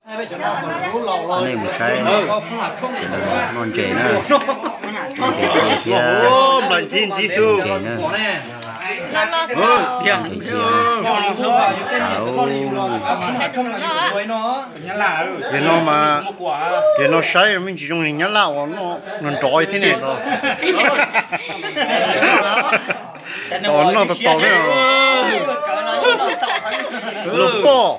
Nej mus saib sawv daws noj ntses na, noj ntses thiab, nplais ntxhib ntxhib xwb ntses na. Ntses thiab. Tiam no mas, tiam no saib me ntsis zoo li Nyab Laj uas nrov nrov thiab ne. Noj tau tau thiab. Los pom.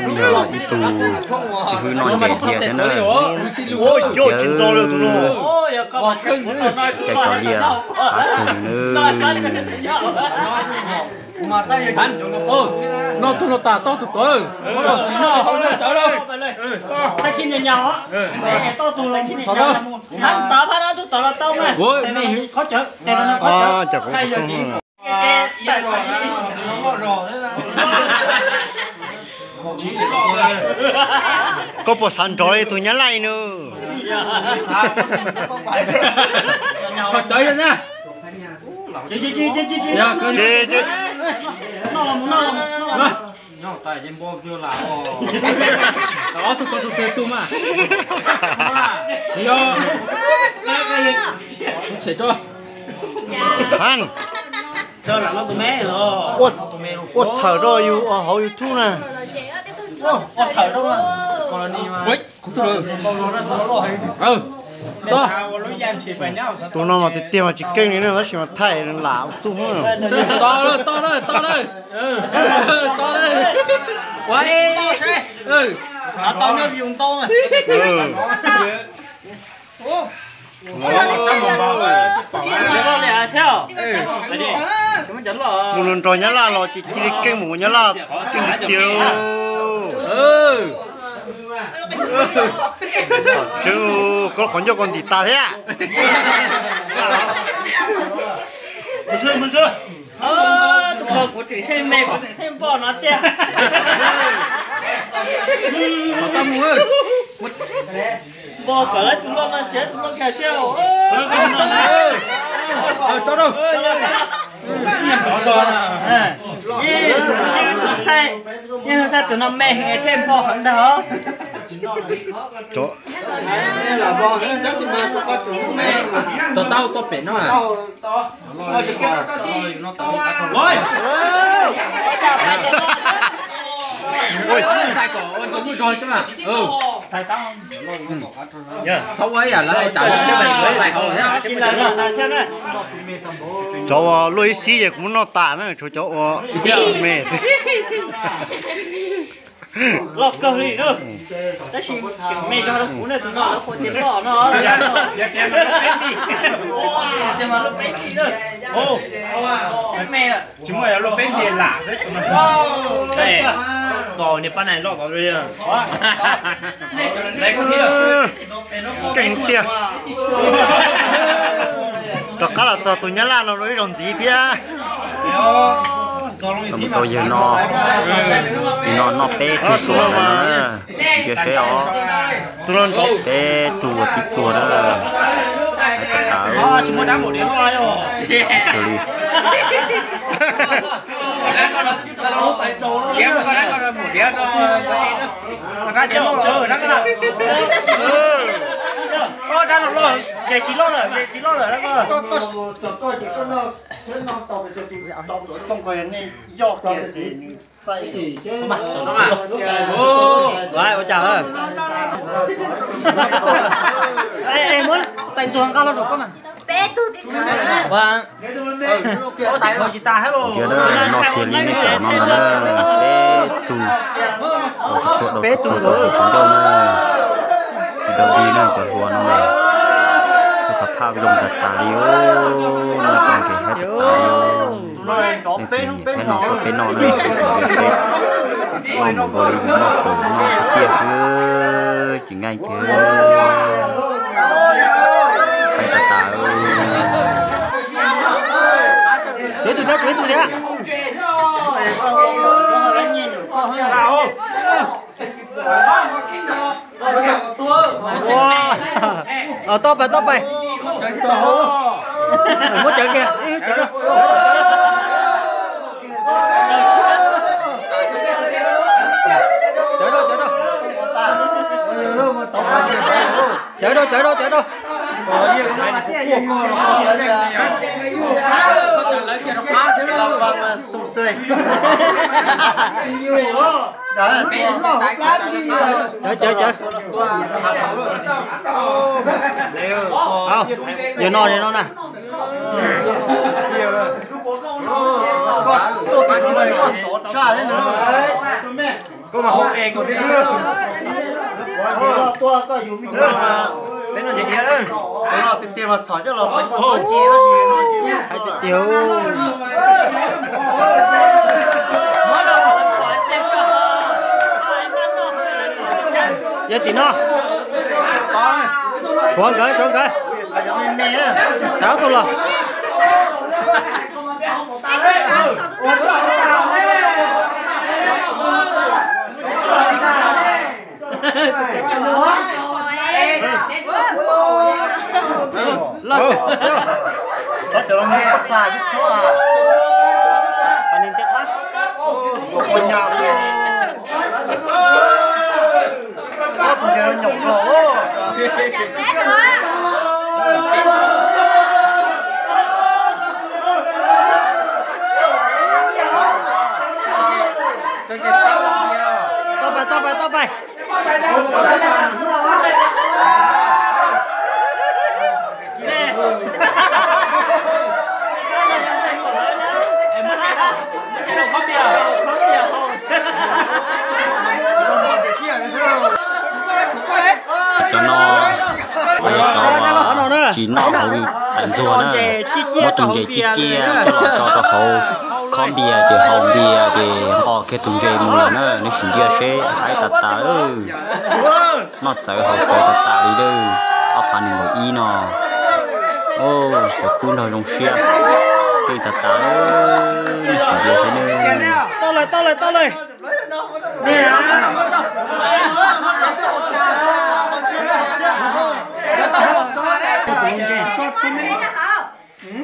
Tus no los kuj yog ib tug xib hwb noj ntses tiag thiab na. Thiab cov liaj qab kawg li na. Noj tus no tas toj tus tod, muab los tsis noj hauv noj sawv lawm. Koj puas xav nrov li tus Nyab Laj nws? Ob tug ko tus twg tug mas? Yog. Tshem tso. Ua txhawm rau yus hauv YouTube na. Tus no mas tiag tiag mas tsis keej li na, tab sis mas thaij lam ua txuj. To lawm, to lawm, to lawm. To lawm. Ua e. Mus nrog Nyab Laj los ces cia li keej mus, Nyab Laj keej tiag tiag. Tom tseeb, koj qhov ncauj koj ntim tas thiab. Tus ko kuv tseem seb me, kuv tseem seb npoj no tiag. Npoj kom lawv tus loj no tsev tus loj kawg siab. Yeej xav saib tus no me heev thiaj npoj heev ntag os. Tau tau tuaj pem no. Xais kom ua tus muaj zog tso. Txhob ua ib yam lawv hais tsam no peb pais hauv thiab. Cov uas luaj ib xib ces kuv muab noj tas na, tshuav cov uas me xwb. Loj kawg li na. Tab sis me zog rau kuv ne, tus no lawv hu tias loj no. Tias mas loj peb hlis na. Tsis muaj, yog loj peb hlis lam xwb. Tos niag pab nais loj kom li. Keej tiag. Rov qab los txog tus Nyab Laj no rau ib zaug ntxiv thiab. Mus rau yawg no, yawg no noj peb tug xuam no na, ntsia seb os. Tus no nrov, peb tug ua tib tug na. Tsis muaj dab npaum li. Dab los loj, ces tsis loj lawm, ces tsis loj lawm. Ua cas? Muab tais ntxuag nqa los rau koj mas. Peb tug tib khawv. Ua, ua tib khawv tsis tas thiab los. Ntsia na, noj kiag li nej pom no ntag na, peb tug, peb tug tus ncauj na, tsis dog dig na cov hluas no na, xub xav phaj zoo tas tas li, noj tau nkeeg haib tas tas li. Leej twg nyiam thaij no rau peb noj na, peb tus nyiam seb, noj mus nkaus li noj fawm noj tiaj xwb, tsis nqaij kiag. Tus thiab. Toj pais, toj pais. Muab cawv kiag, cawv rau. Cawv rau, cawv rau. Cawv rau, cawv rau, cawv rau. Cawv, cawv, cawv. Yog no, yog no na. Koj mas hau es koj thiab xwb. Peb no tiag tiag mas txhom coj los peb koj txhob ci. Hais tiag tiag. Yog tim no. Tshuav nkawd, tshuav nkawd. Xav tus los. Tus ntses no nyuam qhuav. Toj pais, toj pais, toj pais. Cov no, cov tsis noj hauv tais ntxuag na, muab tus ntses ciaj ciaj coj los tso rau hauv khob npias ces haus npias ces nqos kiag tus ntses mus lawm na, neb sim ntsia seb haib tas tas. Noj txawv haus txawv tas tas li lawm. Ob phav nees nkaum ib no, cov kub nrog zoo siab, keej tas tas. Neb sim ntsia seb ne. Tau lawm, tau lawm, tau lawm.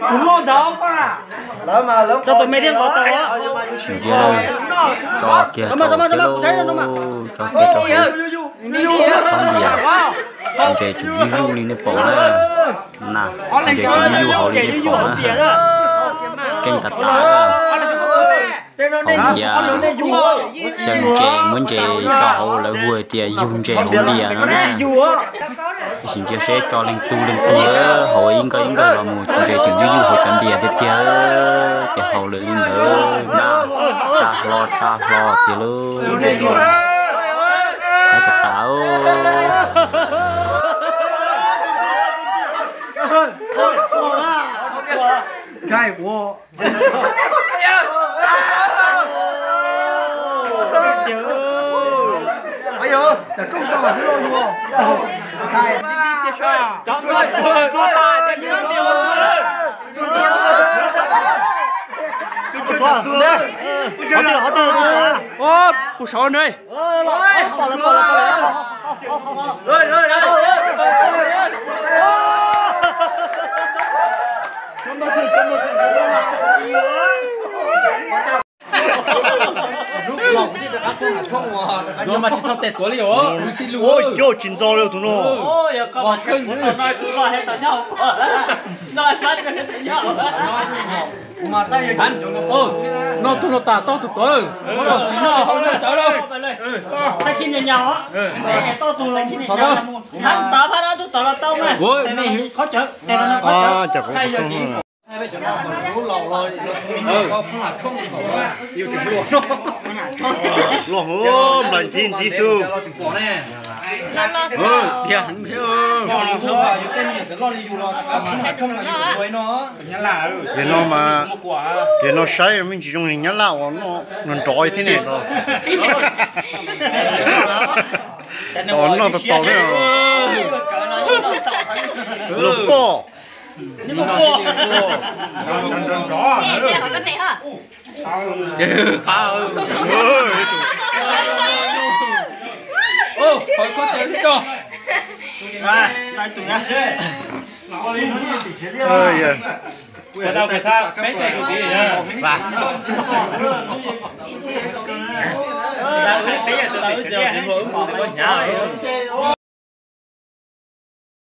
Tus loj ntawd, tso tus me thiab nqos tau. Tsis ntsia, tso kiag rau thiab lauj, tso kiag rau hauv. Khob npias, ntses tseem zuj zuj li nej pom na. Na, ntses tseem zuj zuj hauv li nej pom na. Keej tas tas. Hauv npias, xyaw ntses, muab ntses tso hauv, lawv hu hais tias yug ntses hauv npias no na. Sim ntsia seb tso leej twg leej twg, hauv ib nkawg ib nkawg los mus, ntses tseem zuj zuj hauv cov npias tiag tiag, ces haus lawm li ntawd na. Tsa hlo tsa hlo tiag lauj. Haib tas tas. Puas saud ne? Cov tsis ntxo li tus no. No tus no tas toj tus tod, muab los tsis noj hauv noj tawv lawm. Los hauv nplaim ntxiv ntxiv xwb. Vim no mas, vim no saib me ntsis zoo li Nyab Laj uas nrov nrov thiab ne. Noj tau tau thiab. Los poj. Nws mus nrov nrov nrov. Qab. Oj, qhov koj tias tib co.